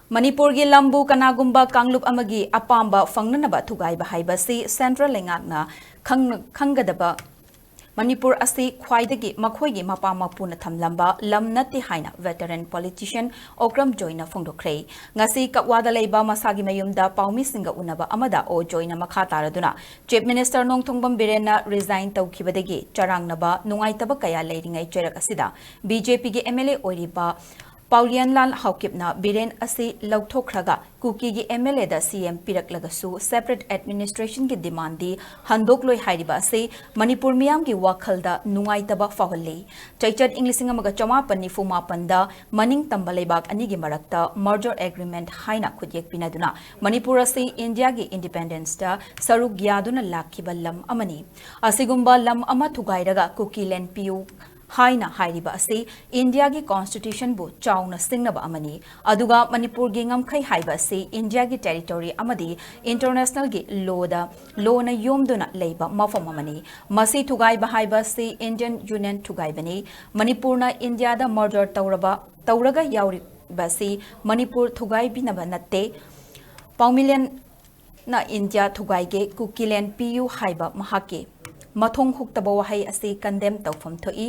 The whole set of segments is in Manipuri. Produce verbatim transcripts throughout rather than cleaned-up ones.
ꯃꯅꯤꯄꯨꯔꯒꯤ ꯂꯝꯕꯨ ꯀꯅꯥꯒꯨꯝꯕ ꯀꯥꯡꯂꯨꯞ ꯑꯃꯒꯤ ꯑꯄꯥꯝꯕ ꯐꯪꯅꯅꯕ ꯊꯨꯒꯥꯏꯕ ꯍꯥꯏꯕꯁꯤ ꯁꯦꯟꯇ꯭ꯔꯦꯜ ꯂꯩꯉꯥꯛꯅ ꯈꯪ-, ꯈꯪꯒꯗꯕ꯫ ꯃꯅꯤꯄꯨꯔ ꯑꯁꯤ ꯈ꯭ꯋꯥꯏꯗꯒꯤ ꯃꯈꯣꯏꯒꯤ ꯃꯄꯥ ꯃꯄꯨꯅ ꯊꯝꯂꯝꯕ ꯂꯝ ꯅꯠꯇꯦ ꯍꯥꯏꯅ veteran politician ꯑꯣꯀ꯭ꯔꯝ ꯖꯣꯏꯅ ꯐꯣꯡꯗꯣꯛꯈ꯭ꯔꯦ꯫ ꯉꯁꯤ ꯀꯛꯋꯥꯗ ꯂꯩꯕ ꯃꯁꯥꯒꯤ ꯃꯌꯨꯝꯗ ꯄꯥꯎꯃꯤꯁꯤꯡꯒ ꯎꯅꯕ ꯑꯃꯗ ꯑꯣ ꯖꯣꯏꯅ ꯃꯈꯥ ꯇꯥꯔꯗꯨꯅ, Chief Minister ꯅꯣꯡꯊꯣꯡꯕꯝ ꯕꯤꯔꯦꯟꯅ resign ꯇꯧꯈꯤꯕꯗꯒꯤ ꯆꯔꯥꯡꯅꯕ ꯅꯨꯡꯉꯥꯏꯇꯕ ꯀꯌꯥ ꯂꯩꯔꯤꯉꯩ ꯆꯩꯔꯛ ꯑꯁꯤꯗ BJPꯒꯤ MLA ꯑꯣꯏꯔꯤꯕ ꯄꯥꯎꯂꯤꯌꯟꯂꯥꯜ ꯍꯥꯎꯀꯤꯞꯅ ꯕꯤꯔꯦꯟ ꯑꯁꯤ ꯂꯧꯊꯣꯛꯈ꯭ꯔꯒ ꯀꯨꯀꯤꯒꯤ MLAꯗ CM ꯄꯤꯔꯛꯂꯒꯁꯨ separate administrationꯒꯤ demandꯗꯤ ꯍꯟꯗꯣꯛꯂꯣꯏ ꯍꯥꯏꯔꯤꯕ ꯑꯁꯤ ꯃꯅꯤꯄꯨꯔ ꯃꯤꯌꯥꯝꯒꯤ ꯋꯥꯈꯜꯗ ꯅꯨꯡꯉꯥꯏꯇꯕ ꯐꯥꯎꯍꯜꯂꯤ꯫ ꯆꯩꯆꯠ ꯏꯪ ꯂꯤꯁꯤꯡ ꯑꯃꯒ ꯆꯃꯥꯄꯟ ꯅꯤꯐꯨ ꯃꯥꯄꯟꯗ ꯃꯅꯤꯡ ꯇꯝꯕ ꯂꯩꯕꯥꯛ ꯑꯅꯤꯒꯤ ꯃꯔꯛꯇ merger agreement ꯍꯥꯏꯅ ꯈꯨꯠꯌꯦꯛ ꯄꯤꯅꯗꯨꯅ ꯃꯅꯤꯄꯨꯔ ꯑꯁꯤ ꯏꯟꯗꯤꯌꯥꯒꯤ independenceꯇ ꯁꯔꯨꯛ ꯌꯥꯗꯨꯅ ꯂꯥꯛꯈꯤꯕ ꯂꯝ ꯑꯃꯅꯤ꯫ ꯑꯁꯤꯒꯨꯝꯕ ꯂꯝ ꯑꯃ ꯊꯨꯒꯥꯏꯔꯒ ꯀꯨꯀꯤꯂꯦꯟ ꯄꯤꯌꯨ ꯍꯥꯏꯅ ꯍꯥꯏꯔꯤꯕ ꯑꯁꯤ ꯏꯟꯗꯤꯌꯥꯒꯤ constitutionꯕꯨ ꯆꯥꯎꯅ ꯁꯤꯡꯅꯕ ꯑꯃꯅꯤ꯫ ꯑꯗꯨꯒ ꯃꯅꯤꯄꯨꯔꯒꯤ ꯉꯝꯈꯩ ꯍꯥꯏꯕ ꯑꯁꯤ ꯏꯟꯗꯤꯌꯥꯒꯤ territory ꯑꯃꯗꯤ internationalꯒꯤ lawꯗ, lawꯅ ꯌꯣꯝꯗꯨꯅ ꯂꯩꯕ ꯃꯐꯝ ꯑꯃꯅꯤ꯫ ꯃꯁꯤ ꯊꯨꯒꯥꯏꯕ ꯍꯥꯏꯕ ꯑꯁꯤ Indian Union ꯊꯨꯒꯥꯏꯕꯅꯤ꯫ ꯃꯅꯤꯄꯨꯔꯅ ꯏꯟꯗꯤꯌꯥꯗ merger ꯇꯧꯔꯕ, ꯇꯧꯔꯒ ꯌꯥꯎꯔꯤꯕ ꯑꯁꯤ ꯃꯅꯤꯄꯨꯔ ꯊꯨꯒꯥꯏꯕꯤꯅꯕ ꯅꯠꯇꯦ꯫ ꯄꯥꯎꯃꯤꯂꯦꯟ ꯅ ꯏꯟꯗꯤꯌꯥ ꯊꯨꯒꯥꯏꯒꯦ, ꯀꯨꯀꯤꯂꯦꯟ ꯄꯤꯌꯨ ꯍꯥꯏꯕ ꯃꯍꯥꯛꯀꯤ ꯃꯊꯣꯡ ꯍꯨꯛꯇꯕ ꯋꯥꯍꯩ ꯑꯁꯤ condemn ꯇꯧꯐꯝ ꯊꯣꯛꯏ꯫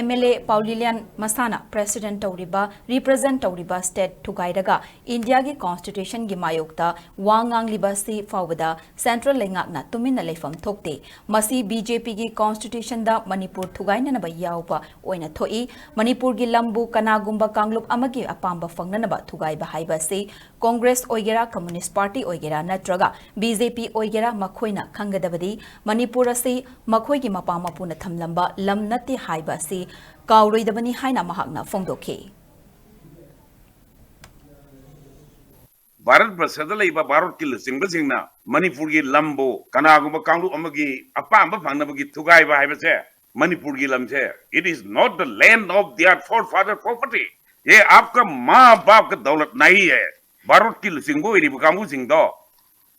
MLA ꯄꯥꯎꯂꯤꯂꯤꯌꯥꯟ ꯃꯁꯥꯅ president ꯇꯧꯔꯤꯕ, represent ꯇꯧꯔꯤꯕ state ꯊꯨꯒꯥꯏꯔꯒ ꯏꯟꯗꯤꯌꯥꯒꯤ constitutionꯒꯤ ꯃꯥꯌꯣꯛꯇ ꯋꯥ ꯉꯥꯡꯂꯤꯕ ꯑꯁꯤ ꯐꯥꯎꯕꯗ central ꯂꯩꯉꯥꯛꯅ ꯇꯨꯃꯤꯟꯅ ꯂꯩꯐꯝ ꯊꯣꯛꯇꯦ꯫ ꯃꯁꯤ BJPꯒꯤ constitutionꯗ ꯃꯅꯤꯄꯨꯔ ꯊꯨꯒꯥꯏꯅꯅꯕ ꯌꯥꯎꯕ ꯑꯣꯏꯅ ꯊꯣꯛꯏ꯫ ꯃꯅꯤꯄꯨꯔꯒꯤ ꯂꯝꯕꯨ ꯀꯅꯥꯒꯨꯝꯕ ꯀꯥꯡꯂꯨꯞ ꯑꯃꯒꯤ ꯑꯄꯥꯝꯕ ꯐꯪꯅꯅꯕ ꯊꯨꯒꯥꯏꯕ ꯍꯥꯏꯕ ꯑꯁꯤ Congress ꯑꯣꯏꯒꯦꯔꯥ, Communist Party ꯑꯣꯏꯒꯦꯔꯥ, ꯅꯠꯇ꯭ꯔꯒ BJP ꯑꯣꯏꯒꯦꯔꯥ, ꯃꯈꯣꯏꯅ ꯈꯪꯒꯗꯕꯗꯤ ꯃꯅꯤꯄꯨꯔ ꯑꯁꯤ ꯃꯈꯣꯏꯒꯤ ꯃꯄꯥ ꯃꯄꯨꯅ ꯊꯝꯂꯝꯕ ꯂꯝ ꯅꯠꯇꯦ ꯍꯥꯏꯕ ꯑꯁꯤ ꯀꯥꯎꯔꯣꯏꯗꯕꯅꯤ ꯍꯥꯏꯅ ꯃꯍꯥꯛꯅ ꯐꯣꯡꯗꯣꯛꯈꯤ꯫ ꯚꯥꯔꯠ ꯕꯔꯁꯗ ꯂꯩꯕ ꯚꯥꯔꯠꯀꯤ ꯂꯨꯆꯤꯡꯕꯁꯤꯡꯅ ꯃꯅꯤꯄꯨꯔꯒꯤ ꯂꯝꯕꯨ ꯀꯅꯥꯒꯨꯝꯕ ꯀꯥꯡꯂꯨꯞ ꯑꯃꯒꯤ ꯑꯄꯥꯝꯕ ꯐꯪꯅꯕꯒꯤ ꯊꯨꯒꯥꯏꯕ ꯍꯥꯏꯕꯁꯦ, ꯃꯅꯤꯄꯨꯔꯒꯤ ꯂꯝꯁꯦ, it is not the land of their forefather property. ये आपका माँ बाप का दौलत नहीं है. ꯚꯥꯔꯠꯀꯤ ꯂꯨꯆꯤꯡꯕ ꯑꯣꯏꯔꯤꯕ ꯀꯥꯡꯕꯨꯁꯤꯡꯗꯣ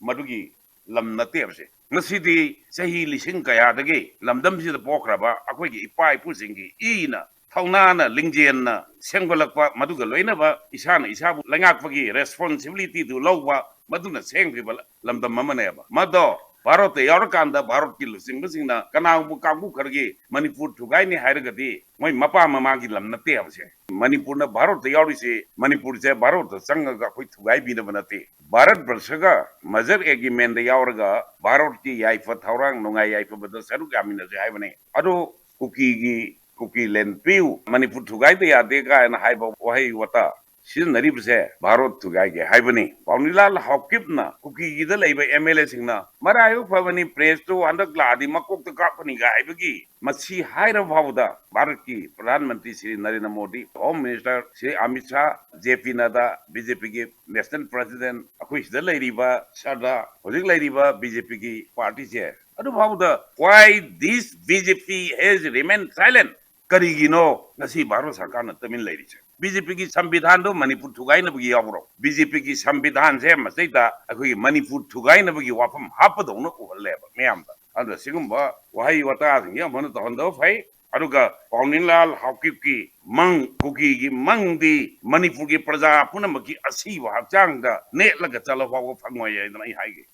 ꯃꯗꯨꯒꯤ ꯂꯝ ꯅꯠꯇꯦ ꯍꯥꯏꯕꯁꯦ꯫ ꯉꯁꯤꯗꯤ ꯆꯍꯤ ꯂꯤꯁꯤꯡ ꯀꯌꯥꯗꯒꯤ ꯂꯝꯗꯝꯁꯤꯗ ꯄꯣꯛꯈ꯭ꯔꯕ ꯑꯩꯈꯣꯏꯒꯤ ꯏꯄꯥ ꯏꯄꯨꯁꯤꯡꯒꯤ ꯏꯅ ꯊꯧꯅꯥꯅ, ꯂꯤꯡꯖꯦꯜꯅ ꯁꯦꯝꯒꯠꯂꯛꯄ, ꯃꯗꯨꯒ ꯂꯣꯏꯅꯕ ꯏꯁꯥꯅ ꯏꯁꯥꯕꯨ ꯂꯩꯉꯥꯛꯄꯒꯤ responsibility ꯗꯨ ꯂꯧꯕ, ꯃꯗꯨꯅ ꯁꯦꯝꯈꯤꯕ ꯂꯝꯗꯝ ꯑꯃꯅꯦꯕ꯫ ꯃꯗꯣ ꯚꯥꯔꯠꯇ ꯌꯥꯎꯔꯀꯥꯟꯗ ꯚꯥꯔꯠꯀꯤ ꯂꯨꯆꯤꯡꯕꯁꯤꯡꯅ ꯀꯅꯥꯒꯨꯝꯕ ꯀꯥꯡꯕꯨ ꯈꯔꯒꯤ ꯃꯅꯤꯄꯨꯔ ꯊꯨꯒꯥꯏꯅꯤ ꯍꯥꯏꯔꯒꯗꯤ ꯃꯣꯏ ꯃꯄꯥ ꯃꯃꯥꯒꯤ ꯂꯝ ꯅꯠꯇꯦ ꯍꯥꯏꯕꯁꯦ꯫ ꯃꯅꯤꯄꯨꯔꯅ ꯚꯥꯔꯠꯇ ꯌꯥꯎꯔꯤꯁꯤ, ꯃꯅꯤꯄꯨꯔꯁꯦ ꯚꯥꯔꯠꯇ ꯆꯪꯉꯒ ꯑꯩꯈꯣꯏ ꯊꯨꯒꯥꯏꯕꯤꯅꯕ ꯅꯠꯇꯦ꯫ ꯚꯥꯔꯠ ꯕꯔꯁꯒ merger agreement ꯗ ꯌꯥꯎꯔꯒ ꯚꯥꯔꯠꯀꯤ ꯌꯥꯏꯐ ꯊꯧꯔꯥꯡ ꯅꯨꯡꯉꯥꯏ ꯌꯥꯏꯐꯕꯗ ꯁꯔꯨꯛ ꯌꯥꯃꯤꯟꯅꯁꯦ ꯍꯥꯏꯕꯅꯤ꯫ ꯑꯗꯨ ꯀꯨꯀꯤꯒꯤ, ꯀꯨꯀꯤ ꯂꯦꯟ ꯄꯤꯌꯨ, ꯃꯅꯤꯄꯨꯔ ꯊꯨꯒꯥꯏꯕ ꯌꯥꯗꯦ ꯀꯥꯏꯅ ꯍꯥꯏꯕ ꯋꯥꯍꯩ ꯋꯥꯇꯥ ꯁꯤꯖꯤꯟꯅꯔꯤꯕꯁꯦ ꯚꯥꯔꯠ ꯊꯨꯒꯥꯏꯒꯦ ꯍꯥꯏꯕꯅꯤ꯫ ꯄꯥꯎꯅꯤꯂꯥꯜ ꯍꯥꯎꯀꯤꯞꯅ ꯀꯨꯀꯤꯒꯤꯗ ꯂꯩꯕ ꯑꯦꯝ ꯑꯦꯜ ꯑꯦꯁꯤꯡꯅ ꯃꯔꯥꯏꯕꯛ ꯐꯕꯅꯤ, press ꯇꯨ ꯍꯟꯗꯛ ꯂꯥꯛꯑꯗꯤ ꯃꯀꯣꯛꯇ ꯀꯥꯞꯀꯅꯤꯒ ꯍꯥꯏꯕꯒꯤ, ꯃꯁꯤ ꯍꯥꯏꯔꯕ ꯐꯥꯎꯕꯗ ꯚꯥꯔꯠꯀꯤ ꯄ꯭ꯔꯙꯥꯟ ꯃꯟꯇ꯭ꯔꯤ Shri Narendra Modi, home minister Shri Amit Shah, J P Nadda, B J ꯄꯤꯒꯤ ꯅꯦꯁꯅꯦꯜ ꯄ꯭ꯔꯁꯤꯗꯦꯟ, ꯑꯩꯈꯣꯏ ꯁꯤꯗ ꯂꯩꯔꯤꯕ ꯁꯔꯗꯥ, ꯍꯧꯖꯤꯛ ꯂꯩꯔꯤꯕ ꯕꯤ ꯖꯦ ꯄꯤꯒꯤ ꯄꯥꯔꯇꯤꯁꯦ, ꯑꯗꯨ ꯐꯥꯎꯕꯗ why this B J P has remained silent? ꯀꯔꯤꯒꯤꯅꯣ ꯉꯁꯤ ꯚꯥꯔꯠ ꯁꯔꯀꯥꯔꯅ ꯇꯨꯃꯤꯟ ꯂꯩꯔꯤꯁꯦ? ꯕꯤ ꯖꯦ ꯄꯤꯒꯤ ꯁꯪꯕꯤꯙꯥꯟꯗꯣ ꯃꯅꯤꯄꯨꯔ ꯊꯨꯒꯥꯏꯅꯕꯒꯤ ꯌꯥꯎꯕ꯭ꯔꯣ? ꯕꯤ ꯖꯦ ꯄꯤꯒꯤ ꯁꯪꯕꯤꯙꯥꯟꯁꯦ ꯃꯁꯤꯗ ꯑꯩꯈꯣꯏꯒꯤ ꯃꯅꯤꯄꯨꯔ ꯊꯨꯒꯥꯏꯅꯕꯒꯤ ꯋꯥꯐꯝ ꯍꯥꯞꯄꯗꯧꯅ ꯎꯍꯜꯂꯦꯕ ꯃꯤꯌꯥꯝꯗ꯫ ꯑꯗꯨꯅ ꯁꯤꯒꯨꯝꯕ ꯋꯥꯍꯩ ꯋꯥꯇꯥꯁꯤꯡꯁꯦ ꯑꯃꯨꯛ ꯍꯟꯅ ꯇꯧꯍꯟꯗꯕ ꯐꯩ꯫ ꯑꯗꯨꯒ ꯄꯥꯎꯅꯤꯂꯥꯜ ꯍꯥꯎꯀꯤꯞꯀꯤ ꯃꯪ, ꯀꯨꯀꯤꯒꯤ ꯃꯪꯗꯤ ꯃꯅꯤꯄꯨꯔꯒꯤ ꯄ꯭ꯔꯖꯥ ꯄꯨꯝꯅꯃꯛꯀꯤ ꯑꯁꯤꯕ ꯍꯛꯆꯥꯡꯗ ꯅꯦꯠꯂꯒ ꯆꯠꯂ ꯐꯥꯎꯕ ꯐꯪꯉꯣꯏ ꯍꯥꯏꯗꯅ ꯑꯩ ꯍꯥꯏꯒꯦ꯫